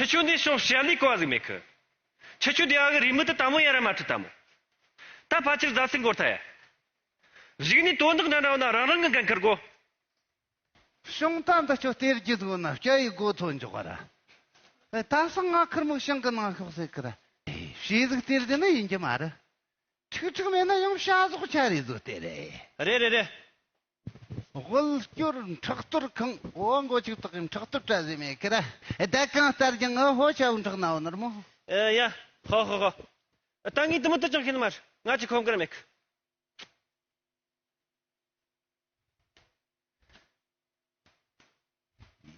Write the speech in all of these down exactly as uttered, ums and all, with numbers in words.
ཁྱེད་ཆོ་འདི་ཤོག་བཤད་ལས་གོ་བ་ཟིག་མེད་གི། ཁྱེད་ཆོ་འདི་ཨ་གི་རེའུ་མིག་དེ་དལ་མོ་ཡར་ར་མ་ཁྲིད་དལ་མོ། ད་ཕལ་ཆེར་ཟླ་ཚིགས་འགོར་ཐལ་ཡ། གཞུག་ནས་དོན་དག་འདྲ་འདྲ་བ་ན་རང་རང་གི་འགན་འཁུར་དགོ། གཞུང་ད་འདི་ཆོ་སྟེར་རྒྱུ་ཟིག་ན་སྐྱ་ཡི་སྒོ་ཐོན་འཇོག་ག་ར། ཨེ། ད་སང་ང་ཁུར་མོ་ཤིང་གི་ནང་ཤོག་ཟེར་གི་ར། ཨེ། ཕྱིས་ཟིག་སྟེར་རྒྱུ་ནི་ཡིན་གྱི་མ་རེད། ཁྲིག་ཁྲིག་མེད་ན་ཡང་བྱ་ཟོག་ཆ་རེ་བཟོ་སྟེར་རེ། རེད་རེད་རེད། དབུལ་སྐྱོར་ཁྲག་གཏོར་ཁང་འོ་མགོ་ཅིག་དག་གི་ཁྲག་གཏོར་བྲལ་ཟེར་མེད་ཀི་ར། བསྡད་གང་ལྟར་ཀྱང་ངའི་ཕོ་ཆ་བུ་འཕྲག་ན་འོ་ནར་མོ། ཨེ་ཡ། ཧོ་ཧོ་ཧོ། ད་ངས་དུ་མི་དུ་ཅང་ཤེས་ནི་མ་རེད། ང་ཅི་ཁོམ་གི་ར་མེད་ཀི།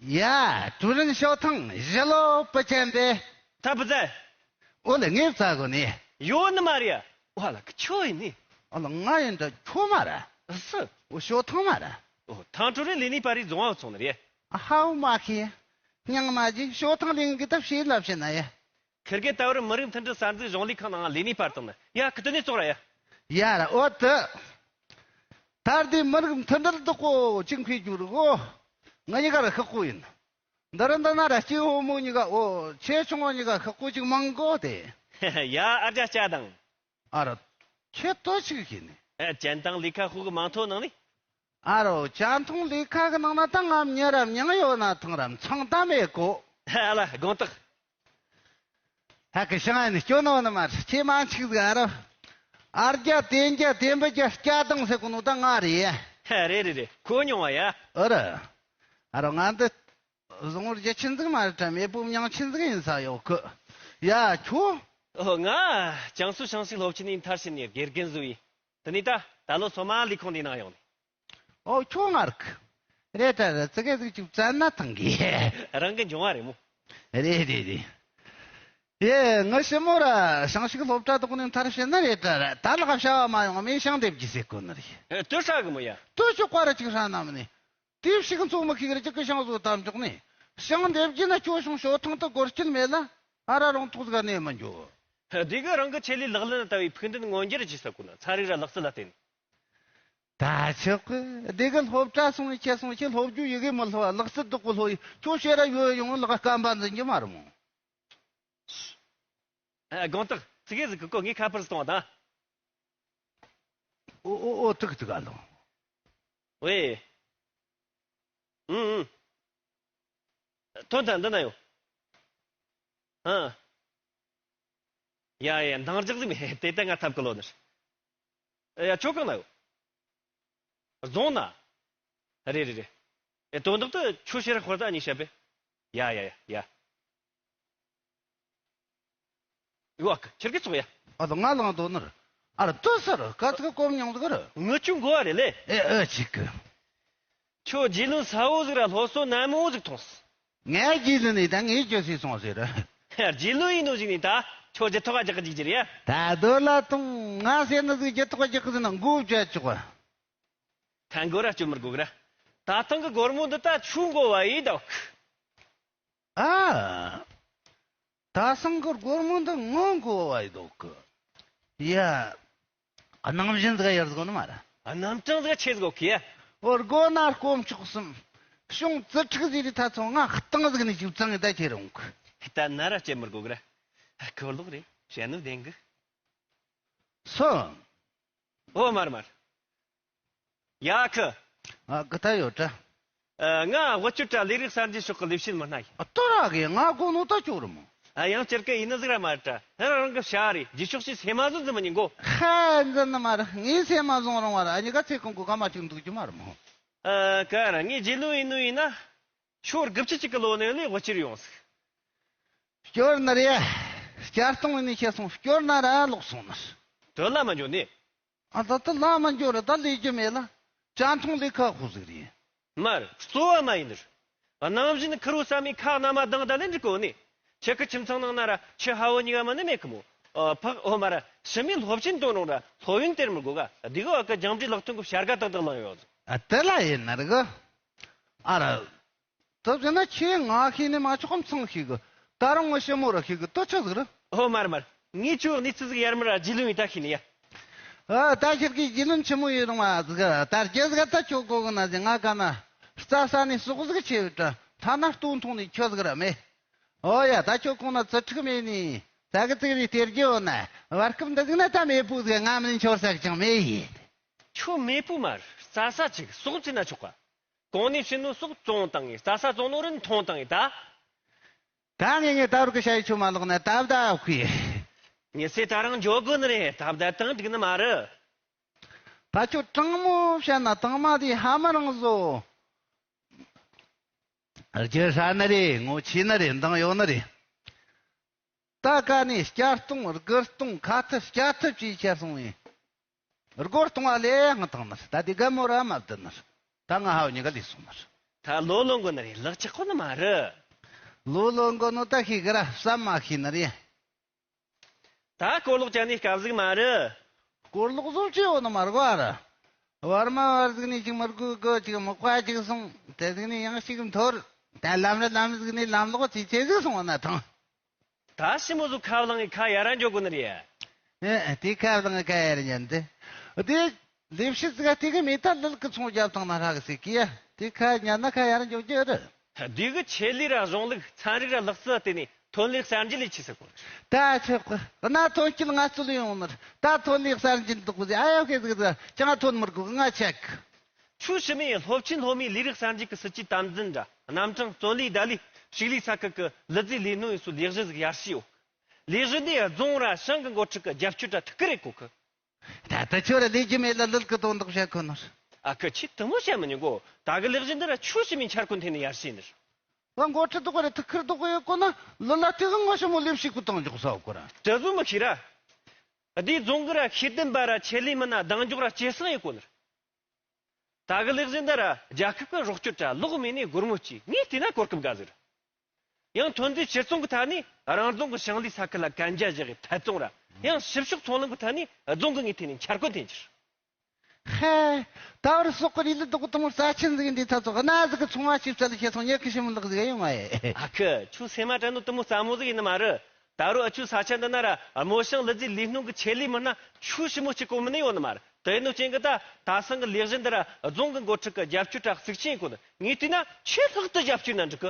ཡ། ཀྲུའུ་རེན་ཞའོ་ཐང་། ཞི་ལོ་པུ་ཅན་པེ། ད་བུ་ཙ། ཨོ་ལེ། ངས་བཙལ་གོ་ནི། ཡོད་ནི་མ་རེད་ཡ། ཨོ་ལ་ཁྱོད་ཡིན་ནི། ཨོ་ལེ། ང་ཡིན་ད་ཁྱོད་མ་རེད། སུ། ཨོ། ཞའོ་ཐང་མ་རེད། ཨོ། ཐང་ཀྲུའུ་རེན་ལས་ནི་པར་རི་རྫོང་བ་ཚོང་ནི་རེད། ཨ་ཧའོ་མ་ཁི། སྙིང་མ་ཅི། ཞའོ་ཐང་ལས་འགི་ད་ཕྱི་ལབ་ཕྱི་ན་ཡ། ཁིར་གེ་ད་བར་མི་རིགས་མཐུན་སྒྲིལ་གསར་འཛུགས་གཞུང་ལས་ཁང་ནང་ལས་ནི་པར་བཏང་ནི་ཡ། ཁི་ཏི་ནི་ཙོག་ར་ཡ། ཡ་ར། ཨོ་ཏི། ད་རྡེ་མི་རིགས་མཐུན་སྒྲིལ་དུ་གོ་ཅིག་མཁས་རྒྱུ་རུ་གོ། ང་གཉིས་ཀ་ར་ཤག་གོ་ཡིན། འདི་ར་འདི་ན་ར་སྐྱེ་བོ་མོ་གཉིས་ཀ། ཨོ། ཆེ་ཆུང་བ་གཉིས་ཀ་ཤག་གོ་ཅིག་མང་གོ་དེ། ཡ། ཨ་རྒྱ་སྐྱ་དང་། ཨ་རོ། ཁྱེད་ལྟོ་ཅིག་ཤེས་ནི། ཨེ། ཅན་ཐང་ལས་ཁ་ཤོག་གི་མིང་ཐོ་ནང་ནི། ཨ་རོ། ཅན་ཐང་ལས་ཁ་གི་ནང་ན་ད་ང་མྱི་ར་མྱིང་ཡོད་ན་ཐང་ར་མཚང་ད་མེད་གོ། ཨ་ལ། དགོངས་དག། ཧ་གི་ཤང་ཨ་ནི་སྐྱོ་ནོ་ནི་མ་རེད། ཁྱེད་མ་འཆིག་ཟིག་ཨ་རོ། ཨ་རྒྱ་དེ་འཇའ་དེ་འབུ་རྒྱ་སྐྱ་དང་ཟེར་གོ་ནོ་ད་ང་རེད། ཧ། རེད་རེད་རེད། གོ་མྱོང་བ་ཡ། ཨོ་ར། ཨ་རོ། ང་འདི་བཟང་བོར་རྒྱུ་ཆེན་ཟིག་མ་རེད་དྲ། མེད་པོ་མྱང་ཆེན་ཟིག་ཡིན་ས་ཡོད་གི། ཡ། ཁྱོ། ཨོ། ང་ཅང་སུའུ་ཞང་ཞིང་སློབ་ཆེན་ནས་མཐར་ཕྱིན་ནས་དགེ་རྒན་བཟོ་ཡི། དེ་ནས་ད་ད་ལོ་སོ་མ་ལས་ཁུངས་འདི་ནང་ཡོང་ནས། ཨོ། ཁྱོ་ངར་གི། རེད་དྲ་ར། ཙི་གེ་ཟིག་ཅིག་བཙལ་ན་ཐང་གི། རང་གི་འབྱུང་བ་རེད་མོ། རེད་རེད་རེད། ཡེ། ངི་ཞི་མོ་ར་ཞང་ཞིང་སློབ་གྲྭ་དོག་ནས་མཐར་ཕྱིན་ནི་རེད་དྲ་ར། ད་ལག་བྱ་བ་མ་ཡོང་མི་ཞང་འདེབས་རྒྱུ་ཟེར་གོ་ནི་རེད། ཨེ། དུ་ཧྲ་གི་མོ་ཡ། དུ་ཆོག་པ་ར་ཅིག་ཧྲ་ན་མི་ནི། དེ་ཞིག་མཚོ་མི་ཁིག་རེ་ཅིག་གི་ཞང་བཟོ་དམ་འཇོག་ནས། ཞང་འདེབས་རྒྱུ་ན་ཁྱོ་ཞང་ཞོ་ཐང་དུ་སྒོར་སྐྱིད་མེད་ལ། ཨ་ར་རོང་ཐོག་ཟིག་གནས་མི་འགྱོ། དེ་གི་རང་གི་ཆེད་ལས་ལག་ལེན་ལྟ་བུའི་ཕུགས་འདུན་མངོན་འགྱུར་བྱེད་ས་གོ་ན་ཚན་རིག་ར་ལག་རྩལ་ལ་བརྟེན། ད་ཆོག་གི། དེ་གི་སློབ་གྲྭ་སོང་བའི་ཁྱེད་སོང་ཁྱེད་སློབ་རྒྱུ་ཡི་གེ་མི་སློབ་བ། ལག་རྩལ་སྡུག་པོ་སློབ་ཡི། ཁྱོ་ཤེས་ར་ཡོད་ཡོང་ལག་སྐམ་པ་འཛིན་གྱི་མ་རེད་མོ། ཨ། དགོངས་དག། ཙི་གེ་ཟིག་གི་གོ། ངས་ཁ་པར་གཏོང་བ་དང་། ཨོ་ཨོ་ཨོ། ཐུག་ཐུག་ཨ་ལོ། ཝེ། ཨུ་ཨུ། ཐོན་ཐལ། འདི་ན་ཡོད། ཨ། ཡ་ཡ། འདང་རྒྱག་ཟིག་མེད། དེ་ལྟ་ང་ཐབས་ཀི་ལོ་ནི། ཡ། ཁྱོ་གང་ན་ཡོད། རྫོང་ན། རེད་རེད་རེད། ཨེ། དོན་དག་དེ་ཁྱོ་ཤེས་ར་ཧོར་ད་གཉིས་བཤད་པས། ཡ་ཡ་ཡ་ཡ། ཡོ་ཨ་ཁི། ཁྱེར་གི་ཚོགས་ཡ། ཨ་ད་ང་ལང་དོ་ནར། ཨ་ར་དོ་སར་ཀ་ཚི་ག་གོམ་མྱོང་ཟིག་ར། ངུ་ཆུ་མགོ་བ་རེད་ལེ། ཨེ་ཨེ་ཅིག་གི། ཁྱོ་རྗེ་བློན་ས་བོ་ཟིག་ར་སློབ་གསོ་ནན་མོ་ཟིག་ཐོངས། ངའི་རྗེ་བློན་ནི་ད་ངའི་རྒྱུ་སྲིད་སོང་ཟེར། རྗེ་བློན་ཡིན་ནོ་ཟིག་ནི་ད་ཁྱོ་རྒྱུ་ཐོག་ག་རྒྱག་གི་ཅིག་ཅི་རེད་ཡ། ད་དོ་ལ་ཐོང་ང་ཟེར་ནི་ཟིག་རྒྱུ་ཐོག་ག་རྒྱག་གི་ཟེར་ན་མགོ་བཅད་ཆོག་ག། ཐང་གོ་ར་སྐྱོ་མི་དགོས་གི་ར། ད་ཐང་གི་སྒོར་མོ་འདི་ད་ཆུ་མགོ་བ་ཡིན་ད། ཨ། ད་སང་གི་སྒོར་མོ་འདི་ངོ་མགོ་བ་ཡི་འདུག་གི། ཡ། གནམ་བཞིན་ཟིག་ཡར་ཟིག་ནི་མ་ར། གནམ་གྲངས་ཟིག་ཆེ་ཟིག་གི་ཡ། འོ། སྒོ་ན་དཀོན་མཆོག་གསུམ། གཞུང་རྩིས་ཁྲིག་ཟིག་རི་ཐ་ཚོ་ང་གཏིང་ཟིག་ནས་ཅིག་བཙང་ད་ཁྱེར་འོང་གི། ད་ན་ར་སྐྱེ་མི་དགོས་གི་ར། ཁོ་ལོག་རེ་བཤད་ནི་བདེན་གི། སོ། ཨོ་མར་མར། ཡ་ཁི། ཨ་གི་ད་ཡོད་དྲ། ཨ། ང་དབུ་ཆུ་དྲ་ལས་རིགས་གསར་འཛིན་ཕྱོགས་ཀྱི་ལས་བྱེད་མི་སྣ་ཡིན། ཨ་ཏོ་ར་གི། ང་གོ་ནོ་ད་ཁྱོད་རེད་མོ། ཨ། ཡང་སྤྱིར་གི་ཡིན་ནི་ཟིག་ར་མ་རེད་དྲ། ཧེ་ར་རང་གི་བྱ་རེད། རྗེས་ཕྱོགས་ཞིག་སེམས་མ་བཟོ་འཛིན་མི་ཉན་གོ། ཧ། འཛིན་ནི་མ་རེད། ངས་སེམས་མ་བཟུང་རུང་བ་ར་ཨ་ཉི་ག་ཚེ་གང་གོ་ག་མ་ཅིག་འདུག་རྒྱུ་མ་རེད་མོ། ཨ། ག་ར་ངས་རྗེ་བློན་ཡིན་ནོ་ཡིན་ན། ཤོར་དགུ་བཅུ་གཅིག་གི་ལོ་ནས་ལས་དབུ་ཆུར་ཡོང་ཟིག། སྐྱོར་ནི་རེད། སྐྱར་གཏོང་ནས་ཁྱེར་སོང་། སྐྱོར་ན་ར་ལོག་སོང་ནི། དོན་ལ་མ་འཇོན་ནི། ཨ་ད་ད་ལ་མ་འཇོན་ར་ད་ལས་རྒྱུ་མེད་ལ། ཅན་ཐུང་ལས་ཁ་ཁུ་ཟིག་རེད། མར་གཙོ་བ་མ་ཡིན་ནི་ར། གནམ་བཞིན་ཁུར་བོ་ས་མའི་ཁ་ན་མ་དང་ད་ལེན་འགྲིག་གོ་ནི། ཁྱེད་ཀྱི་ཁྱིམ་ཚང་ནང་ན་ར་ཁྱི་ཧ་བོ་གཉིས་ཀ་མ་ནི་མེད་གི་མོ། ཨ། ཕག་འོ་མ་ར་ཕྱི་མའི་སློབ་ཆེན་དོན་རུང་ར་སློབ་ཡོན་སྟེར་མི་དགོས་ག། འདི་གི་བ་ཀ་རྒྱང་འབྲས་ལག་ཐོན་གི་བྱ་དགའ་ཏག་ཏག་ལང་ཡོད། ཨ་དེ་ལ་ཡིན་ན་ར་གི། ཨ་ར། ད་བྱས་ན་ཁྱེད་ང་ཤེས་ནི་མ་ཆོག་གམ་ཚང་ཤེས་གི། ད་རུང་ངི་ཞི་མོ་ར་ཤེས་གི། དོ་ཆི་ཟིག་རེད། ཨོ་མར་མར། ངས་ཁྱོད་གནས་ཚུལ་ཟིག་ཡར་མར་རྗེ་བློན་ཡིན་ད་ཤེས་ནི་ཡ། ཨ་ད་ཁྱེད་ཀྱི་རྗེ་བློན་ཆི་མོ་ཡིན་རུང་བ་ཟིག་ད་རྒྱུ་ཟིག་ད་ཁྱོད་གོ་གི་ན་ཟིག། ང་ག་ན་རྩྭ་ས་ནས་ཟོག་ཟིག་ཆེ་བའི་དྲ། ཐ་ན་སྟོན་ཐོང་ནས་ཁྱི་ཟིག་ར་མེད། ཨོ་ཡ། ད་ཁྱོད་གོང་ན་ཙི་ཁྲིག་མེད་ནི། ཙ་གི་ཙིག་རེ་སྟེར་རྒྱུ་ཡོད་ན། བར་སྐབས་འདི་ཟིག་ན་ད་མེད་པོ་ཟིག་ང་མིན་འཆོར་ས་གི་ཅང་མེད་ཡིན། ཁྱོད་མེད་པོ་མ་རེད། རྩྭ་ས་ཅིག་ཟོག་བཙས་ན་ཆོག་ག། གོང་ནས་བཤད་ནོ་ཟོག་བཙོང་བཏང་ངས། རྩྭ་ས་བཙོང་ནོ་རིན་ཐུང་བཏང་ངས་ད། ད་ངས་ངས་ད་རུ་གི་ཤ་ཡི་ཆུ་མ་ལོག་ན་ད་བདའ་ཁུའི། ཉི་ཚེ་ད་རང་འཇོག་དགོས་ནི་རེད། ད་བདའ་བཏང་འགྲིག་ནི་མ་རེད། ད་ཁྱོད་དྲང་མོ་བཤད་ན་དང་མ་དེ་ཧ་མ་རང་བཟོ། རྒྱུ་ཧྲ་ནི་རེད། ངོ་ཆེ་ནི་རེད། འདང་ཡོད་ནི་རེད། ད་ཀ་ནས་བསྐྱར་གཏོང་སྒུར་གཏོང་ཁ་ཐུབ་སྐྱ་ཐུབ་ཅིག་བྱས་སོང་བས། སྒོར་གཏོང་བ་ལས་ཡང་བཏང་ནི་རེད། ད་དེ་ག་མོ་ར་མ་བསྡད་ནི་རེད། ད་ང་ཧའོ་གཉིས་ཀ་ལས་སོང་ནི་རེད། ད་ལོ་ལོན་དགོས་ནི་རེད། ལག་ཆགས་ཁོ་ནི་མ་རེད། ལོ་ལོན་དགོས་ནོ་ད་ཤེས་གི་ར་བསམ་མ་ཤེས་ནི་རེད། ད་གོ་ལོག་ཅན་ནི་སྐབས་ཟིག་མ་རེད། གོ་ལོག་བཟོ་ཅི་ཡོད་ནི་མ་རེད་གོ་ཨ་ར། བར་མ་བར་ཟིག་ནས་ཅིག་མི་དགོས་གོ། ཅིག་མི་དཔའ་ཅིག་སོང་། དེ་ཟིག་ནས་ཡང་ཅིག་འཐོར། ད་ལམ་ར་ལམ་ཟིག་ནས་ལམ་ལོག་ཅིག་ཅེ་ཟིག་སོང་བ་ན་ཐང་། ད་ཞི་མོ་ཟོ་ཁ་བླངས་ངས་ཁ་ཡར་ར་འཇོག་དགོས་ནི་རེད། ཨེ་དེ་ཁ་བླངས་ངས་ཁ་ཡར་ཉན་དེ། དེ་ལས་བྱེད་ཟིག་དེ་གི་མེ་ཏ་ལིལ་གི་ཚོང་རྒྱབ་བཏང་ན་ཧྲ་གི་ཟིག་གི་ཡ། དེ་ཁ་ཉན་ན་ཁ་ཡར་འཇོག་རྒྱུ་རེད། དེ་གི་ཆེད་ལས་ར་གཞུང་ལུགས་ཚན་རིག་ར་ལག་རྩལ་བརྟེན་ནས་ཐོན་ལས་གསར་འཇལ་ལས་ཆི་ཟེར་གོ། ད་ཆོག་གི་ན་ཐོན་སྐྱེད་ངལ་རྩོལ་ཡོང་ནི་རེད། ད་ཐོན་ལས་གསར་འཇལ་འདུག་གི་ཟིག་ཨ་ཡོ་ཁེ་ཟིག་ཟིག་ཅང་ཐོན་མི་དགོས་གི། ང་ཆེག་ཆུ་ཞི་མིའི་སློབ་ཆེན་སློབ་མའི་ལས་རིགས་གསར་འཇུག་གི་སྲིད་ཇུས་དམ་འཛིན་ར་རྣམ་གྲངས་བརྩོན་ལས་བརྡ་ལས་ཕྱུགས་ལས་ས་ཁུལ་གྱི་ལུད་རྫས་ལས་སྣོན་ཡིན་སོ་ལས་གཞི་ཟིག་ཡར་ཞུས་ཡོད། ལས་གཞི་འདི་རྫོང་ར་ཞང་གི་འགོ་ཁྲིད་ཀྱི་རྒྱབ་སྐྱོར་ར་ཐུགས་ཁུར་རེད་གོ་གི། ད་ལྟ་ཁྱོད་ར་ལས་རྒྱུ་མེད་ལ་ལུད་གི་དོན་དག་བཤད་ཁོ་ནོར། ཨ་ཁུ་ཁྱི་དུ་མོ་བཤད་མི་ཉན་གོ། ད་གི་ལས་གཞི་འདི་ར་ཆུ་ཞི་མིའི་འཆར་གོ་འཐེན་ནས་ཡར་ཞུས་ནི་རེད། ང་འགོ་ཁྲིད་དོ་གོ་རེ་ཐུགས་ཁུར་དོ་གོ་ཡོད་གོ་ན་ལུད་ལ་དེ་གི་ངོ་ཞི་མོ་ལས་ཞིག་གོ་བཏང་འཇོག་ས་གོ་ར། དྲི་བཟོ་མི་ཤེས་ར། འདིའི་རྫོང་གི་ར་ཤེས་ལྡན་པ་ར་ཆེད་ལས་མི་སྣ་གདེང་འཇོག་ར་ཇེ་བཟང་ཡེ་གོ་ནི་རེད། ད་གི་ལས་གཞི་འདི་ར་རྒྱལ་ཁབ་ཀྱི་རོགས་སྐྱོར་ར་ལོག་མེད་ནས་སྒོར་མོ་གཅིག་ངས་བལྟས་ན་གོ་སྐབས་དགའ་ཟིག་རེད། ཡང་ཐོན་རྫས་ཕྱིར་ཚོང་གི་ཐད་ནས་རང་རྫོང་གི་ཞིང་ལས་ས་ཁུལ་ལ་གན་རྒྱ་བཞག་གི་ཐད་གཏོང་ར། ཡང་ཞིབ་ཕྱོགས་ཚོང་ལམ་གི་ཐད་ནས་རྫོང་གི་ངོས་ཐད་ནས་འཆར་འགོད་འཐེན་རྒྱུ་རེད། ཧེ། ད་བར་སོག་གི་རི་ལི་དུ་གུ་དུ་མོ་རྩ་ཆེན་ཟིག་ཡིན་དུས་ཐ་ཚོགས་གནའ་ཟིག་གི་ཚོང་བ་ཆིབས་རྩ་ལ་ཁྱེད་ཚོང་ཉག་གི་ཞིམ་ལག་ཟིག་ཡོང་ང་ཡེ། ཨ་ཁུ་ཁྱོད་སེམས་མ་དྲན་ནོ་དུ་མོ་རྩ་མོ་ཟིག་ཡིན་ནི་མ་རེད། ད་རུང་ཨ་ཆུ་ས་ཆ་འདི་ན་ར་རྨོ་ཞིང་ལུད་རྫས་ལས་སྣོན་གི་ཆེད་ལས་མི་སྣ་ཆུ་ཞིམ་མོ་གཅིག་གོ་མིན་ནི་ཡོད་ནི་མ་རེད། དེ་ནོ་ཅན་གི་ད་ད་སང་གི་ལས་གཞི་འདི་ར་རྫོང་གི་འགོ་ཁྲིད་གི་རྒྱབ་སྐྱོར་དྲག་ཟིག་ཅན་གོ་ནི་ངས་བལྟས་ན་ཆེས་ལྷག་ཏུ་རྒྱབ་སྐྱོར་ན་འགྲིག་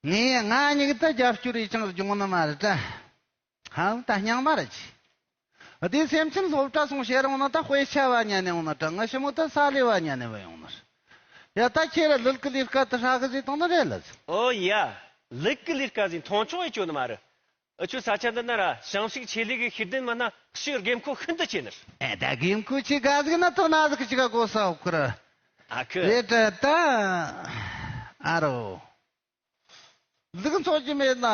གི། ངས་ང་གཉིས་ཀྱི་ད་རྒྱབ་སྐྱོར་ཡི་ཅང་སྦྱོང་ནི་མ་རེད་ད། ཧང་ད་སྙིང་མ་རེད་ཅི། དེ་སེམས་ཅན་སློབ་གྲྭ་སོང་བཤད་རུང་ན་ད་དཔེ་ཆ་བ་ཉན་ནས་འོང་ན་ད་ང་ཞི་མོ་ད་ས་ལེ་བ་ཉན་ནས་བ་ཡོང་ནི་རེད། ཡ་ད་ཁྱེད་ར་ལུད་ཀི་ལས་ཀ་དུ་ཧྲ་གི་ཟིག་བཏང་ནི་རེད་ལ་ཟིག་ཨོ་ཡ། ལུད་ཀི་ལས་ཀ་ཟིག་མཐོང་ཆུང་ཡི་ཅོ་ནི་མ་རེད། ཨ་ཆུ་ས་ཆ་འདི་ན་ར་ཞིང་ཕྱུགས་ཆེད་ལས་གི་ཤེས་ལྡན་མི་སྣ་ཞིག་དགོས་མཁོ་ཤིན་ཏུ་ཆེ་ནི་རེད། ཨེ་ད་དགོས་མཁོ་ཆེ་ག་ཟིག་ན་ཐོག་ན་ཟིག་གི་ཅི་ག་གོ་ས་འོག་གི་ར། ཨ་ཁུ། རེད་དྲ་ད། ཨ་རོ། ལུག་འཚོ་རྒྱུ་མེད་ན།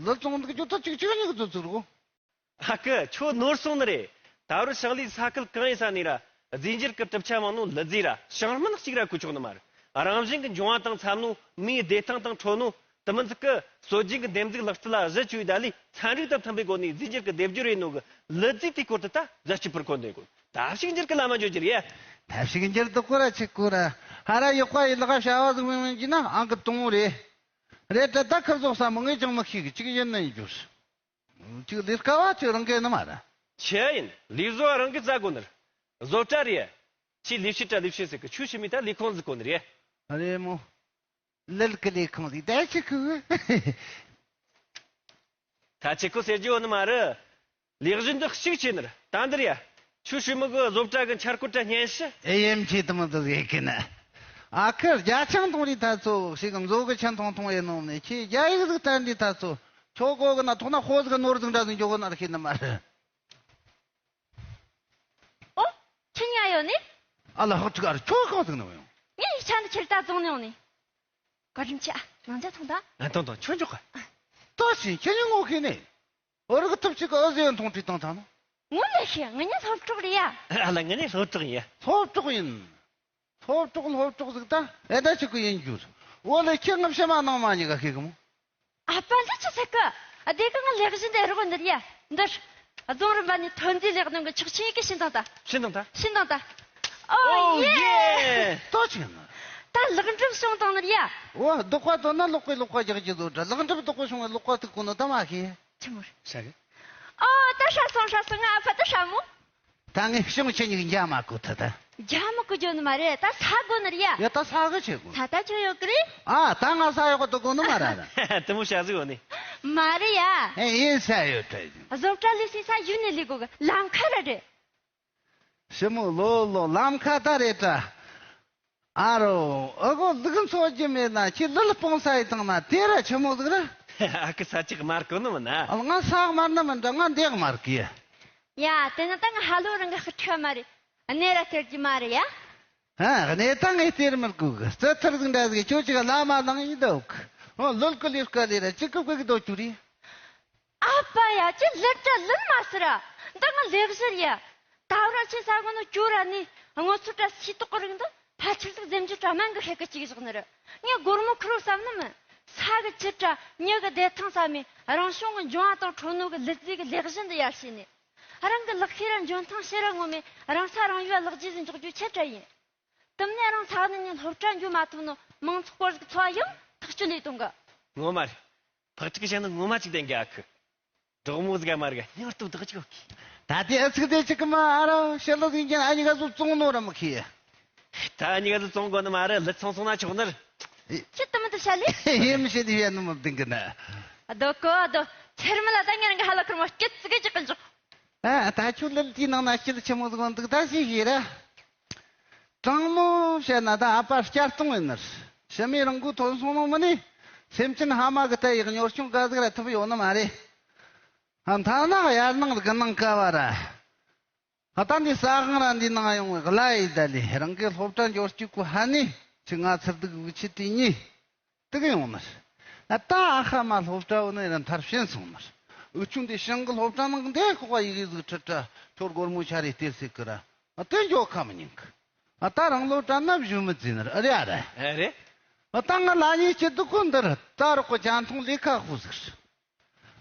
ལུད་བཙོང་འདུག་རྒྱུ་ད་ཅིག་ཅིག་ཉིག་ཏུ་ཚུར་གོ། ཨ་ཁུ་ཁྱོད་ནོར་སོང་ནི་རེད། ད་རུང་ཞིང་ལས་ས་ཁུལ་གང་ཡིན་ས་ནས་ར་རྫས་འགྱུར་གྱི་གྲུབ་ཆ་མང་ནོ་ལུད་རྫས་ར་ཞིང་སྨན་གཅིག་ར་བཀོལ་ཆོག་ནི་མ་རེད། རང་བཞིན་གྱི་འབྱུང་བ་དང་འཚམ་ནོ་མིའི་བདེ་ཐང་དང་འཕྲོད་ནོ་དེ་མིན་ཟིག་གི་སྲོལ་རྒྱུན་གྱི་འདེབས་འཛུགས་ལག་རྩལ་ལ་གཞི་བཅོལ་བའི་ད་ལས་ཚན་རིག་དང་མཐུན་པའི་སྒོ་ནས་རྫས་འགྱུར་གྱི་སྡེབ་སྦྱོར་ཡིན་ནོ་གི་ལུད་རྫས་དེའི་སྐོར་དུ་ད་རྫས་སྐྱེད་པར་གོ་འདོད་གོ། ད་ཕྱུགས་འགྱུར་གྱི་ལམ་མ་འཇོག་རྒྱུ་རེད། ད་ཕྱུགས་འགྱུར་དུ་གོ་ར་ཆི་གོ་ར། ཧ་ར་ཡག་པ་ཡི་ལག་བྱ་བ་ཟིག་མིན་མིན་གྱི་ན་ཨང་གི་དུང་རེད། རེད་དྲ་ད་ཁིར་ཟོག་ས་མོ་ངས་ཀྱང་མི་ཤེས་གི་ཅིག་ཡིན་ནི་ཡིན་རྒྱུ། ཅིག་ལས་ཀ་བ་ཅིག་རང་གི་ནི་མ་ར། ཆི་ཡིན། ལས་བཟོ་བ་རང་གི་རྩ་དགོས་ནི་རེད། བཟོ་གྲྭ་རེད། ཆི་ལས་བྱེད་དྲ་ལས་བྱེད་ཟེར་གི་ཆུ་ཞི་མི་ད་ལས་ཁུངས་ཟིག་དགོས་ནི་རེད། རེད་མོ། ལུད་ཀི་ལས་ཁུངས་ཟིག་ད་ཆི་གི། ད་ཆི་ཁོ་ཟེར་རྒྱུ་ཡོད་ནི་མ་རེད། ལས་གཞི་འདི་ཤུགས་ཆེ་ནི་རེད། ད་འདིར་ཡ། ཆུ་ཞི་མི་གི་བཟོ་གྲྭ་གི་འཆར་འགོད་དྲ་སྙན་ཞུ། ཨེ་ཡེམ་ཆེ་དུ་མི་འདུག་ཡེ་གི་ན། ཨ་ཁུ་རྒྱ་ཆང་གཏོང་རིས་ཐ་ཚོ་ཞིག་གི་མཛོ་གི་ཆང་ཐུང་ཐུང་ཡེ་ནོམ་ནས་ཁྱེད་རྒྱ་ཡིག་ཟིག་བསྟན་རིས་ཐ་ཚོ། ཁྱོ་གོ་གི་ན་ཐོག་ན་ཧོ་ཟིག་ནོར་ཟིག་འདྲ་ཟིག་འཇོག་གི་ན་ར་ཤེས་ནི་མ་རེད། ཨོ། ཁྱེད་ཉ་ཡོད་ནི། ཨ་ལ་ཧག་ཅིག་ཨ་ར་ཁྱོད་གང་ཟིག་ནི་ཡོང་། ངས་ཡིག་ཆ་འདི་ཁྱེར་ད་བཙོང་ནི་ཡོང་ནི། བཀའ་དྲིན་ཆེ། ཨ་ནང་ཇ་ཐོང་ད། ཨ་ཐོང་ཐོང་ཁྱོད་འཇོག་ག་ཏོ་ཞིང་ཁྱེད་ཉིད་ངོ་ཤེས་ནི། འོ་རིག་ཐུབ་ཅིག་གི་ཨོ་ཟེ་ཡོན་ཐོང་ཁྲིད་བཏང་ཐང་ནོ། ངོ་ལ་ཤེས། ང་ཉ་སློབ་གྲོགས་རེད་ཡ། ཨ་ལ་ང་ནི་སློབ་གྲོགས་ཡིན། སློབ་གྲོགས་ཡིན། སློབ་གྲོགས་སློབ་གྲོགས་ཟིག་ད་ཨེ་ད་ཅིག་གི་ཡིན་རྒྱུ། འོ་ལ་ཁྱེད་ངི་ཕྱི་མ་ནང་མ་གཉིས་ཀ་ཤེས་གི་མོ། ཨ་ཕ་འདི་ཆི་ཟེར་གི། ཨ་དེ་གི་ང་ལས་གཞི་འདི་རོགས་འདིར་ཡ། འདིར། རྫོང་རིམ་པ་ནས་ཐོན་རྫས་ལས་སྣོན་གི་ཆོག་མཆན་ཡི་གེ་ཕྱིན་བཏང་ད། ཕྱིན་བཏང་ད། ཕྱིན་བཏང་ད། ཨོ། ཨོ་ཡེ། ཡེ། ཏོ་ཆི་ན། ད་ལེགས་འགྲུབ་བྱུང་བཏང་ནི་རེད་ཡ། འོ་ལྡོག་པ་དོན་ན་ལོག་པའི་ལོག་པ་རྒྱག་རྒྱུ་བཟོ་འདྲ། ལེགས་འགྲུབ་ལྡོག་པ་བྱུང་བའི་ལོག་པ་ཐུག་གོ་ནོ་ད་མ་ཤེས། ཆི་མོ་རེད། ཤ་གི། ཨོ་ད་ཧྲ་སོང་ཧྲ་སོང་། ང་ཨ་ཕ་ད་ཧྲ་མོ། ད་ངས་ཞིང་ཁྱེད་གཉིས་ཀྱི་འཇའ་མ་བཀོད་ཐུབ་ད། འཇའ་མི་བཀོད་རྒྱུ་ནི་མ་རེད། ད་ས་དགོས་ནི་རེད་ཡ། ཡ་ད་ས་གི་ཆེ་གོ། ས་ད་ཆེ་ཡོད་གི་རེད། ཨ་ད་ང་ས་ཡོད་གོ་དུ་གོ་ནི་མ་ར་ར། དེ་མོ་བྱ་ཟིག་ཡོད་ནི། མ་རེད་ཡ། ཨེ་ཡིན་ས་ཡོད་ད། བཟོ་གྲྭ་ལས་སའི་ས་ཡུལ་ནས་ལས་དགོས་གི། ལམ་ཁ་ར་རེད། ཞི་མོ་ལོ་ལོ་ལམ་ཁ་ད་རེད་ད། ཨ་རོ། ཨ་གོ་ལུག་འཚོ་རྒྱུ་མེད་ན་ཁྱི་ལུལ་སྤུངས་ས་ཡི་དང་ན་དེ་ར་ཆི་མོ་ཟིག་ར། ཨ་ཁུ་ས་ཅིག་དམར་གོ་ནི་མིན་ན། ང་ས་དམར་ནི་མིན་འདྲ། ང་འདེགས་དམར་གི། ཡ་དེ་ན་ད་ང་ཧ་ལོ་རང་གི་ཧུ་ཁྲ་མ་རེད། གནས་ར་སྟེར་གྱི་མ་རེད་ཡ། ཧ་གནས་ད་ངས་སྟེར་མི་དགོས་གི། རྩི་ཐུར་ཟིག་འདྲ་ཟིག་ཁྱོད་ཅིག་བླ་མ་ནང་ཡིན་འདུག། ཨོ་ལུལ་གི་ལུས་ཀ་ལས་ར་ཅི་གི་གི་གི་དོ་ཅུ་རེད། ཨ་ཕ་ཡ། ཁྱེད་ལུལ་དྲ་ལུལ་མ་ཟེར་ར། འདི་ང་ལས་བཞིར་ཡ། ད་བར་ཁྱེད་ས་གོ་ནོ་ཅོ་ར་ནི་སྔོ་ཚོད་དྲ་སི་ཏོག་གི་རིགས་འདི་ཕལ་ཆེར་ཟིག་འཛེམ་རྒྱུ་དྲ་མང་གི་ཤེད་གི་གཅིག་བཞག་ནི་རེད། ངས་སྒོར་མོ་ཁུར་བསམ་ནི་མིན། ས་གི་ཅི་དྲ་མྱི་གི་བདེ་ཐང་བསམ་མི་རང་བྱུང་གི་འབྱུང་བ་དང་ཁྲོ་ནོ་གི་ལུད་རྫས་གི་ལས་བཞིན་འདི་ཡར་བྱས་ནས། རང་གི་ལག་ཤེས་ར་འཇོན་ཐང་ཤེས་ར་ངོ་མས་རང་ས་རང་ཡུལ་ལག་རྗེས་ཟིན་འཇོག་རྒྱུ་ཆེ་དྲ་ཡིན། དེ་མིན་རང་ས་ནས་ནི་སློབ་གྲྭ་འགྱོ་མ་ཐུབ་ནོ་མང་ཚོགས་སྐོར་ཟིག་འཚོ་བ་ཡང་ཐག་གཅོད་ལས་གཏོང་གི། ངོ་མ་རེད། ཕག་ཕྲུག་གི་ཞིང་ནི་ངོ་མ་ཅིག་ལྡན་གི་ཨ་ཁུ། གྲོགས་མོ་ཟིག་ག་མ་རེད་ག་སྙིང་སྟོབས་བདག་ཅིག་ཡོད་གི། ད་དེ་ཨ་ཚིག་དེ་ཅིག་གི་མ་ཨ་ར་ཕྱི་ལོ་ཟིག་ཀྱང་ཨ་ཉི་ག་ཟོ་བཙོང་ནོ་ར་མི་ཁི། ད་ཨ་ཉི་ག་ཟོ་བཙོང་དགོ་ནི་མ་རེད། ལུད་ཚོང་སོང་ན་ཆོག་ནི་རེད། ཁྱེད་དུ་མི་དུ་བྱ་ལེ། ཡེ་མི་བྱེད་ཡེ་ནི་མི་བདེན་གི་ན། ཨ་དོ་གོ་ཨ་དོ། ཚེར་མི་ལ་ད་ངས་རང་གི་ཧ་ལ་ཁུར་མོ་སྐྱིད་ཙི་གི་ཅིག་གི་འཇོག། ཨ་ད་ཁྱོད་ལུད་དེའི་ནང་ན་སྐྱིད་ཆི་མོ་ཟིག་འདུག་ད་ཞིག་ཤེས་ར། དྲང་མོ་བཤད་ན་ད་ཨ་ཕ་སྐྱ་སྟོང་ཡིན་ནི། ཕྱི་མའི་རང་མགོ་ཐོན་སོང་ནོ་མིན་ནི། སེམས་ཅན་ཕ་མ་གི་ལྟ་ཡག་གཉོར་སྐྱོང་ག་ཟིག་ར་ཐུབ་ཡོད་ནི་མ་རེད། ཨ་མཐའ་ན་ཡར་ནང་གི་ནང་ཀ་བ་ར། ཨ་ད་འདི་ས་གང་ར་འདི་ནང་ཡོང་བའི་གླ་ཡི་ད་ལི་རང་གི་སློབ་གྲྭ་འབྱོར་སྐྱུག་གུ་ཧ་ནི་ཅི་ང་ཚར་འདུག་བུ་ཆི་དེ་གཉིས། དེ་གི་ཡོང་ནི། ཨ་ད་ཨ་ཁ་མ་སློབ་གྲྭ་བོ་ནི་ར་མཐར་ཕྱིན་སོང་ནི། འུ་ཆུང་དེ་ཞང་གི་སློབ་གྲྭ་ནང་འདི་ཁོག་པ་ཡི་གེ་ཟིག་ཁྲིད་གྲྭ་ཁྱོར་སྒོར་མོ་ཆ་རེ་སྟེར་སྲིད་གི་ར། ཨ་དེ་འཇོག་ཁ་མི་ཉན་གི། ཨ་ད་རང་སློབ་གྲྭ་ན་བཞུགས་མི་བརྩིས་ནི་ར། ཨ་རེ་ཨ་རེ། ཨ་རེ། ཨ་ད་ང་ལ་ཉེ་ཆེ་འདུག་གོ་འདིར་ད་རོགས་གི་ཅན་ཐུང་ལས་ཁ་ཧུ་ཟིག།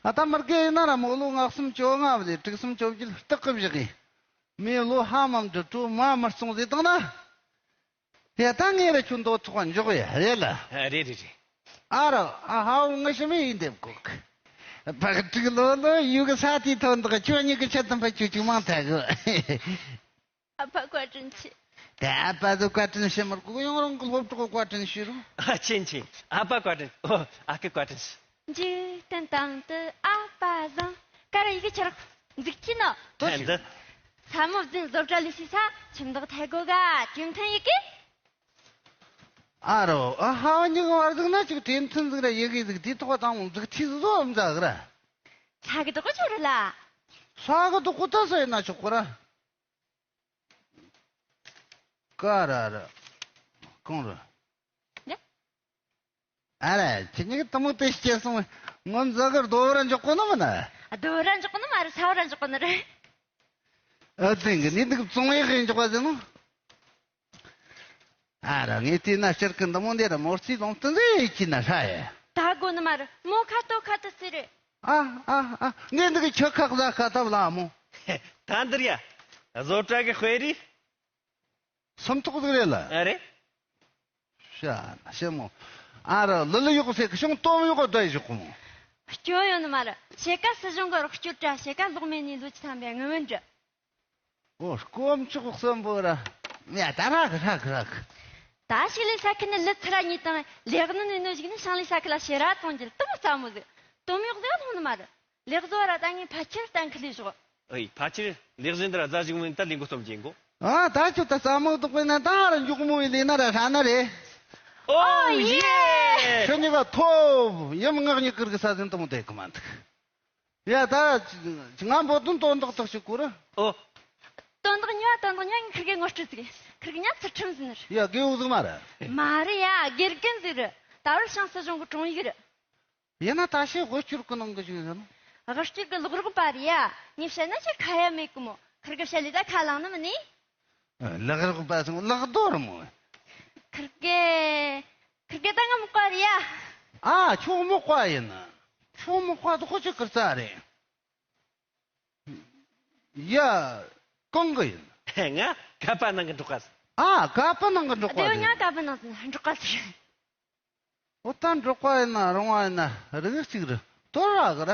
ཨ་ད་མི་རྒས་ཡིན་ན་ར་མོ་ལོ་ལྔ་གསུམ་བཅོ་ལྔ་བ་ལས་དྲུག་གསུམ་བཅོ་བརྒྱད་སྟག་གི་བཞག་གི། མི་ལོ་ཧ་མམ་འདྲི་དྲོ་མ་མི་སོང་ཟེར་དང་ན། ཡ་ད་ངས་ར་ཁྱོད་འདོད་ཚོགས་འཇོག་ཡ་རེད་ལ། ཨ་རེད་རེད་རེད། ཨ་རོ་ཨ་ཧའོ་ངི་ཞི་མི་ཡིན་འདེབས་གོ་གི། ཕག་ཕྲུག་ལོ་ལོ་ཡུ་གི་ས་དེའི་ཐོན་འདུག་ཁྱོད་གཉིས་ཀྱི་ཆེད་དུ་ཕ་ཁྱོད་ཅིག་མང་ཐལ་གི། ཨ་ཕ་བཀའ་དྲིན་ཆེ། ད་ཨ་ཕ་ཚོ་བཀའ་དྲིན་ཆེ་མར་གོ་ཡང་རང་གི་སློབ་གྲོགས་བཀའ་དྲིན་ཆེ་རུ། ཨ་ཆེན་ཆེན། ཨ་ཕ་བཀའ་དྲིན། ཨོ་ཨ་ཁུ་བཀའ་དྲིན་ཆེ། འཇིག་རྟེན་སྟེང་དུ་ཨ་ཕ་བཟང་། ཀ་ར་ཡི་གེ་ཆ་རག་འཛུགས་ཀྱི་ནོ། ཐེན་འདི། ས་མོ་བདུན་བཟོ་གྲྭ་ལས་སི་ས་ཁྱིམ་བདག་ཐལ་གོ་ག་གྲིམ་ཐེན་ཡི་གེ། ཨ་རོ་ཨ་ཧ་བ་ཉིག་བར་ཟིག་ན་ཅིག་གྲིམ་ཐེན་ཟིག་ར་ཡི་གེ་ཟིག་དེ་ཐོག་དང་མོ་འཛུགས་ཐི་ཟོ་འཛག་ར། ས་གི་དོག་གོ་ཆོ་ར་ལ། ས་གི་དོག་གོ་ད་ས་ཡིན་ན་ཆོག་གོ་ར། ཀ་ར་ར། གང་ར། ཨ་ར་ཁྱེད་གཉིས་ཀྱི་དུ་མོ་དེ་སྐྱེས་སོང་། ངོ་མཛའ་གི་རྡོ་ར་འཇོག་གོ་ནི་མིན་ན། རྡོ་ར་འཇོག་གོ་ནི་མ་རེད། ས་བ་ར་འཇོག་གོ་ནི་རེད། ཨ་དེང་གི་ནི་འདུག་བཙོང་ཡག་གི་འཇོག་པ་ཟེར་ནོ། ཨ་ར་ངས་བལྟས་ན་སྤྱིར་གི་འདི་མོ་འདི་ར་མོ་རྩིས་ལོང་སྟེ་ཟེར་ཡི་ཁྱི་ན་ཧྲ་ཡ། ད་དགོ་ནི་མ་རེད། མོ་ཁ་ཏོ་ཁ་ཏོ་ཟེར་རེད། ཨ་ཨ་ཨ་ངས་འདི་གི་ཁྱི་ཁ་ཟ་ཁ་ཐབ་ལ་མོ། ད་འདིར་ཡ། བཟོ་གྲྭ་གི་དཔེ་རིས། སུམ་ཐོག་ཟིག་རེད་ལ། ཨ་རེད། ཤ་ན་ཤེ་མོ། ཨ་ར་ལི་ལི་ཡོག་སེ་གི་ཤོང་སྟོབས་ཡོག་ག་བསྡད་ཞོག་གོ་མོ། སྐྱོ་ཡོད་ནི་མ་རེད། ཕྱེད་ཀ་སྲིད་གཞུང་གི་རོགས་སྐྱོར་དྲ་ཕྱེད་ཀ་ལོག་མེད་ནི་ལོ་ཆི་ཐམ་པའི་ངུ་མི་འདྲ། ཨོ་དཀོན་མཆོག་གསུམ་པོ་ར། ཡ་ད་རག་རག་རག། ད་ཞིག་ལས་ས་ཁུལ་ནི་ལི་ཚི་ར་གཉིས་དང་ལེགས་ནི་ནི་ནོ་ཞིག་ནི་ཤང་ལས་ས་ཁུལ་ལ་ཤེ་ར་གཏོང་རྒྱུ་དུ་མོ་རྩ་མོ་ཟིག། སྟོབས་ཡོག་ཟིག་ལྷུང་ནི་མ་རེད། ལེགས་བཟོ་བ་ར་ད་ངས་ཕལ་ཆེར་གཏན་འཁེལ་ལས་བཞག། ཨེ་ཕལ་ཆེར་ལེགས་བཞིན་དུ་ར་རྫ་ཞིག་མིན་ད་ལས་འགོ་རྩོམ་གྱིན་གོ། ཨ་ད་ཁྱོད་ད་ས་མོ་དུག་པའི་ན་ད་ར་མགྱོགས་མོ་ཡི་ལས་ན་ར་ཧྲ་ན་རེ། ཨོ་ཡེ། ཁྱོད་གཉིས་ཀ་ཐོབ་ཡམ་ངག་གཉིས་ཀིར་གི་ས་ཟིན་དུ་མོ་དེ་གི་མ་འདུག། ཡ་ད་ང་འབོད་དོན་དོན་དག་དག་ཞིག་གོ་ར། ཨོ། དོན་དག་ཉོ་དོན་དག་ཉོ་ངས་ཁིར་གེ་ངོ་སྤྲོད་ཟིག། ཁིར་གེ་ཉ་ཚུར་ཁྲིམས་ཟིན་ནི་རེད། ཡ་དགེ་འོག་ཟིག་མ་ར། མ་རེད་ཡ། དགེ་རྒན་ཟིག་རེད། ད་བར་ཤང་སྲིད་གཞུང་གི་དྲུང་ཡིག་རེད། ཡིན་ན་ད་ཤེས་དབུ་སྐྱུར་གི་ནང་གི་ཞིག་ཡིན། དབུ་སྐྱུར་གི་ལོག་རོགས་པ་རེད་ཡ། ངས་བཤད་ན་ཁྱེད་ཁ་ཡ་མེད་གི་མོ། ཁིར་གི་བཤད་ལས་ད་ཁ་ལངས་ནི་མིན་ནི། ལོག་རོགས་པ་སོང་ལག་རྡོ་རི་མོ། ཁིར་གི། ཁིར་གི་ད་ང་མོ་ཀ་རེད་ཡ། ཨ་ཁྱོད་མོ་ཀ་ཡིན། ཁྱོད་མོ་ཀ་དུ་ཁོ་ཆུ་ཁིར་ཙ་རེད། ཡ། གང་གི་ཡིན། ང་ཀ་པ་ནང་གི་འབྲོག་པ་ཟིག། ཨ་ཀ་པ་ནང་གི་འབྲོག་པ་དེ་ཟིག། ང་ཀ་པ་ནང་གི་འབྲོག་པ་ཟིག། འོ་ད་འབྲོག་པ་ཡིན་ན་རོང་བ་ཡིན་ན་རིགས་གཅིག་རེད། དོ་ར་གི་ར།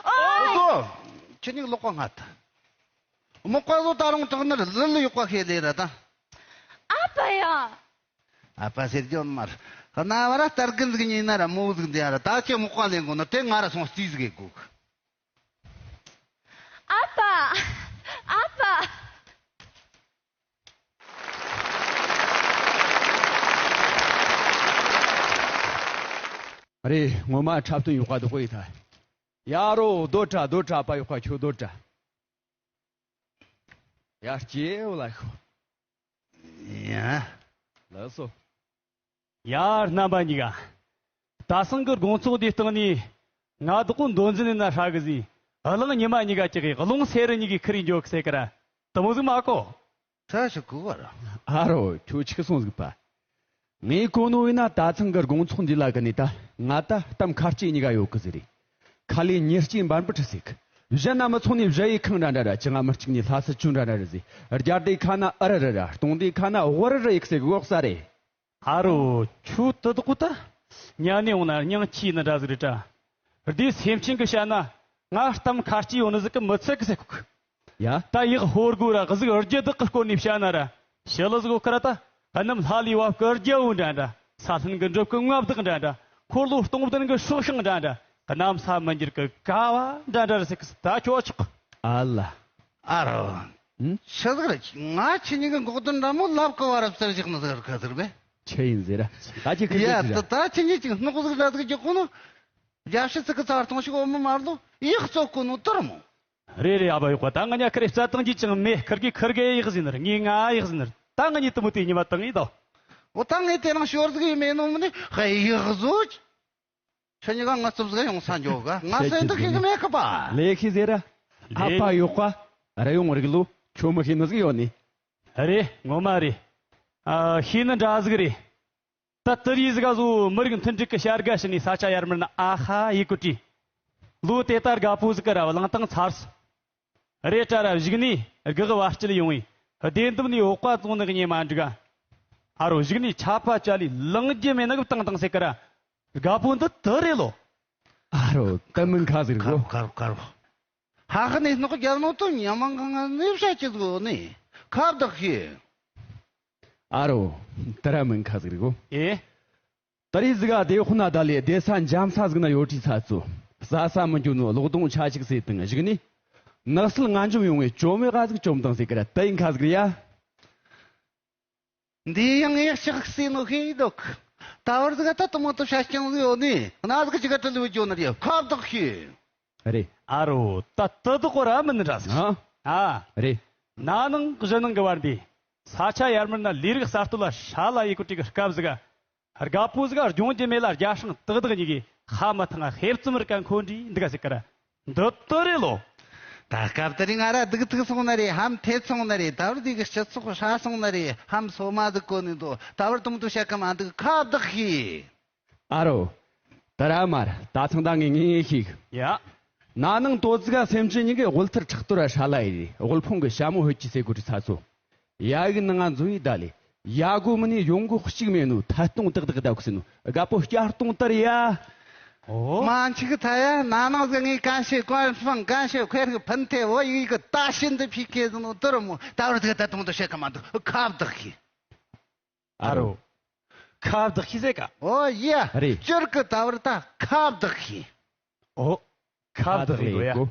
ཨོ། ཨོ་དོ། ཁྱེད་གཉིས་ལོག་པ་ང་ད། མག་པ་ལོ་ད་རུང་དྲག་ནི་རེད། ལི་ལི་ཡོད་པ་ཤེས་ལེ་ར་ད། ཨ་ཕ་ཡ། ཨ་ཕ་ཟེར་རྒྱུ་མ་རེད། གནའ་བ་ར་སྟར་གི་ཟིག་ཉོས་ན་ར་མོ་ཟིག་འདི་ཡ་ར། ད་ཁྱེད་མག་པ་ལེན་དགོས་ན་དེ་ང་ར་སོང་རྩིས་ཟིག་གེ་དགོས། ཨ་ཕ། ཨ་ཕ། རེད། ངོ་མ་འཁྲབ་སྟོན་ཡག་པ་འདུག་གོ་ཡིན་ད། ཡ་རོ། སྡོད་དྲ་སྡོད་དྲ། ཨ་ཕ་ཡག་པ་ཁྱོད་སྡོད་དྲ། ཡ་སྐྱེས་བུ་ལ་ཤོག་ཡ། ལགས་སོ། ཡ་རྣམ་པ་གཉིས་ཀ། ད་སང་གི་དགོང་ཚོགས་འདིའི་སྟེང་ནས་ང་བདག་པོ་མདོ་འཛིན་ནི་ན་ཧྲ་གི་ཟིག། གླང་ཉི་མ་གཉིས་ཀ་ཅིག་གིས་གླང་སེ་རི་གཉིས་ཀྱི་ཁུར་འགྱོ་གི་ཟེར་གི་ར། དེ་མོ་ཟིག་མ་གོ། ད་ཞིག་གོ་བར། ཨ་རོ། ཁྱོད་ཆི་སོང་ཟིག་པ། ངས་གོ་ནོ་ཡིན་ན་ད་ཚང་གི་དགོང་ཚོགས་འདི་ལ་གི་ནས་ད་ང་ད་གཏམ་ཁ་ལྕེ་གཉིས་ཀ་ཡོད་གི་ཟིག་རེད། ཁ་ལས་མྱི་སྐྱེས་འབར་འབུར་ཁྲི་ཟིག། གཞན་ན་མི་ཚོགས་ནས་བཞད་ཡི་ཁང་འདྲ་འདྲ་ར། ཅི་ང་མི་གཅིག་ནས་ལྷ་སྲིད་ཆུ་འདྲ་འདྲ་རེད་ཟིག། རྒྱ་སྡེ་ཁ་ན་ཨ་རི་རི་ར། སྟོང་སྡེ་ཁ་ན་ཝ་རི་རི་ཡིག་ཟེར་གི་གོ་ས་རེད། ཨ་རོ། ཁྱོད་དེ་དག་གོ་ད། ཉན་ནས་འོང་ན་སྙིང་ཆི་ནི་འདྲ་ཟིག་རེད་དྲ། རྡེ་སེམས་ཅན་གི་བཤད་ན། ང་གཏམ་ཁ་ལྕེ་ཡོད་ནི་ཟིག་གི་མི་ཚད་གི་ཟེར་གོ་གི། ཡ། ད་ཡག་ཧོར་གོ་ར་གཟུགས་རྒྱུ་དག་གི་སྐོར་ནས་བཤད་ན་ར། ཞི་ལི་ཟིག་གོ་ཁ་ར་ད། གནམ་ལྷ་ལས་བབས་གི་རྒྱལ་བོ་འདྲ་འདྲ། ས་ལྷུན་གི་འགྲུབ་གི་མངའ་བདག་འདྲ་འདྲ། འཁོར་ལོ་སྟོང་ལྡན་གི་སྲོག་ཤིང་འདྲ་འདྲ། གནམ་ས་མི་འགྱུར་གི་ཀ་བ་འདྲ་འདྲ་རེད་ཟེར་གི། ད་ཁྱོད་ཆོག་གི། ཨ་ལ། ཨ་རོ། ཨུ། ཆི་ཟིག་རེད། ང་ཁྱེད་གཉིས་ཀྱི་འགོག་དོན་འདྲ་མོ་ལབ་གི་བ་ར་བཙལ་བཞག་ནི་ཟིག་ར་ཁ་ཟིག་རེད་པས། ཆི་ཡིན་ཟེར་ར། ད་ཁྱེད་ཁི་ཡ། ཟིག་ཟེར་ད་ར། ད་ཁྱེད་གཉིས་ཀྱིས་སྣོག་ཟིག་འདྲ་ཟིག་རྒྱག་གོ་ནོ། རྒྱལ་སྲིད་ཚིག་གི་རྩ་བར་གཏོང་ཞིག་འོ་མི་མར་ལོ་ཡག་བཙོག་གོ་ནོ་དུར་མོ། རེད་རེད། ཨ་ཕ་ཡག་པ། ད་ང་ཉ་ཁི་རེ་རྩ་བཏང་རྒྱུ་ཅང་མེད། ཁིར་གི་ཁིར་གི་ཡག་ཟིན་ནར། ངས་ང་ཡག་ཟིན་ནར། ད་ང་གཉིས་དུ་མོ་དེ་ཉི་མ་བཏང་ཡིན་དོ། འོ་ད་ངས་དེ་རིང་ཞོར་ཟིག་ཡིན་མེད་ནོ་མིན་ནི་ཧེ་ཡག་བཟོ། ཁྱེད་གཉིས་ཀ་ངལ་རྩོལ་ཟིག་ཡོང་ས་འཇོག་ག་ང་སེམས་སྡུག་ཤེས་གི་མེད་གི་པ། ལེགས་ཤིག་ཟེར་ར། ཨ་ཕ་ཡག་པ། ར་ཡོང་རིག་ལོ། ཁྱོད་མི་ཤེས་ནི་ཟིག་ཡོད་ནི། རེད། ངོ་མ་རེད། ཨ། ཤེས་ནི་འདྲ་ཟིག་རེད། ད་དེ་རིང་ཟིག་ག་ཟོ་མི་རིགས་མཐུན་སྒྲིལ་གི་བྱ་དགའ་བྱིན་ནས་ས་ཆ་ཡར་མར་ན་ཨ་ཧ་ཡི་གུ་དྲིས། ལོ་དེ་ལྟར་དགའ་པོ་ཟིག་གི་ར་བ་ལང་བཏང་ཚར་སོང་། རེད་དྲ་ར། གཞུག་ནས་དགག་བ་སྐྱིལ་ཡོང་བས་བདེན་འདུམ་ནས་འོག་པ་བཙོང་ནི་གཉེན་མ་འགྲིག་ག་ཨ་རོ། གཞུག་ནས་ཆད་པ་བཅད་ལས་ལང་རྒྱུ་མེད་ནི་གི་བཏང་བཏང་ཟེར་གི་ར། དགའ་པོ་འདི་དེ་རེད་ལོ། ཨ་རོ། ད་མིན་ཁ་ཟིག་རེད་གོ། ཁར་ཁར་ཁར། ཧ་ཧ་ནས་སྣོག་རྒྱབ་ནོ་དོ་ཉ་མང་གང་ང་ནས་བཤད་ཀྱི་ཟིག་ནི་ཁ་བདག་ཤེས། ཨ་རོ། ད་ར་མིན་ཁ་ཟིག་རེད་གོ། ཨེ། ད་རེས་ཟིག་ག་སྡེ་དཔོན་ན་ད་ལས་སྡེ་ས་འཇམ་ས་ཟིག་ན་ཡོད་དྲིས་ཚ་ཚོ། ཟ་ས་མི་འགྱོ་ནོ་ལོག་སྡོང་ཆ་ཞིག་ཟེར་དང་གཞུག་ནས། ནགས་སིལ་ང་འཇོམས་ཡོང་བའི་བཅོམ་མེ་ག་ཟིག་བཅོམ་དང་ཟེར་གི་ར། ད་ཡིན་ཁ་ཟིག་རེད་ཡ། འདི་ཡང་ངས་ལྕགས་སྲིད་ནོ་ཤེས་འདུག་ད་བར་ཟིག་ད་དུ་མོ་དུ་ཤ་ཅང་ཟིག་ཡོད་ནི་ན་ཟིག་ཅིག་ག་བྲལ་བའི་འཇོ་ནི་རེད། ཁ་བདག་ཤེས། རེད། ཨ་རོ། ད་དུ་དུ་གོ་ར་མིན་ར་ཟིག་ཨ། ཨ། རེད། ན་ནིང་གཞེས་ནིང་གི་བར་འདི་ས་ཆ་ཡར་མར་ན་ལས་རིགས་གསར་གཏོད་ལ་ཧྲ་ལ་ཡི་གོ་ཀྲི་གི་སྐབས་ཟིག་ག་དགའ་པོ་ཟིག་ག་སྦྱོང་རྒྱུ་མེད་ལ་རྒྱ་སྲང་ཏག་ཏག་གཉིས་ཀྱིས་ཧ་མ་ཐང་ཧེབ་ཙམ་ར་ཀ་འཁོན་འདྲི་འདི་ག་ཟིག་ག་ར། འདི་ལྟ་རེད་ལོ། ད་སྐབས་དེ་རིང་ང་ར་སྡུག་ཐུག་སོང་ནི་རེད། ཧམ་ཐེབས་སོང་ནི་རེད། ད་བར་དེ་གི་སྤྱི་ཚོགས་ཧྲ་སོང་ནི་རེད། ཧམ་སོ་མ་ཟིག་གོ་ནི་འདུག་ད་བར་དུ་མོ་དུ་བཤད་གི་མ་འདུག་ཁ་བདག་ཤེས། ཨ་རོ། ད་ར་མར་ད་ཚང་ད་ངས་ངས་ངས་ཤེས། ཡ། ན་ནིང་དོ་ཙི་ག་སེམས་ཅན་གཉིས་ཀྱི་དབུལ་ཐར་ཁྲག་གཏོར་ར་ཧྲ་ལ་ཡི་རེད། དབུལ་ཕོངས་གི་ཞྭ་མོ་ཧོད་ཀྱི་ཟེར་གོ་དྲི་ཚ་ཚོ། ཡ་གི་ནང་ང་འཛུལ་ཡི་ད་ལས། ཡ་གོ་མི་ནི་ཡོང་གོ་གཅིག་མེད་ནོ་ཐད་གཏོང་ཏག་ཏག་ད་གོ་སི་ནོ་དགའ་པོ་བསྐྱར་གཏོང་ལྟར་ཡ། ཨོ། མ་འཆི་གི་ཐ་ཡ་ན་ནང་ཟིག་ངས་གན་ཤེས་གོན་ཧྥང་གན་ཤེས་ཁེར་གི་ཕན་ཐེ་བོ་ཡི་གི་ད་ཤིན་ཏུ་ཕི་ཁེ་ཟིན་ནོ་དུར་མོ་ད་བར་དུ་ད་དུང་དུ་ཤེས་གི་མ་འདུག་ཁ་བདག་ཤེས། ཨ་རོ། ཁ་བདག་ཤེས་ཟེར་ག་ཨོ་ཡ། རེད། སྤྱིར་གི་ད་བར་ད་ཁ་བདག་ཤེས། ཨོ། ཁ་བདག་ལས་གོ་ཡ།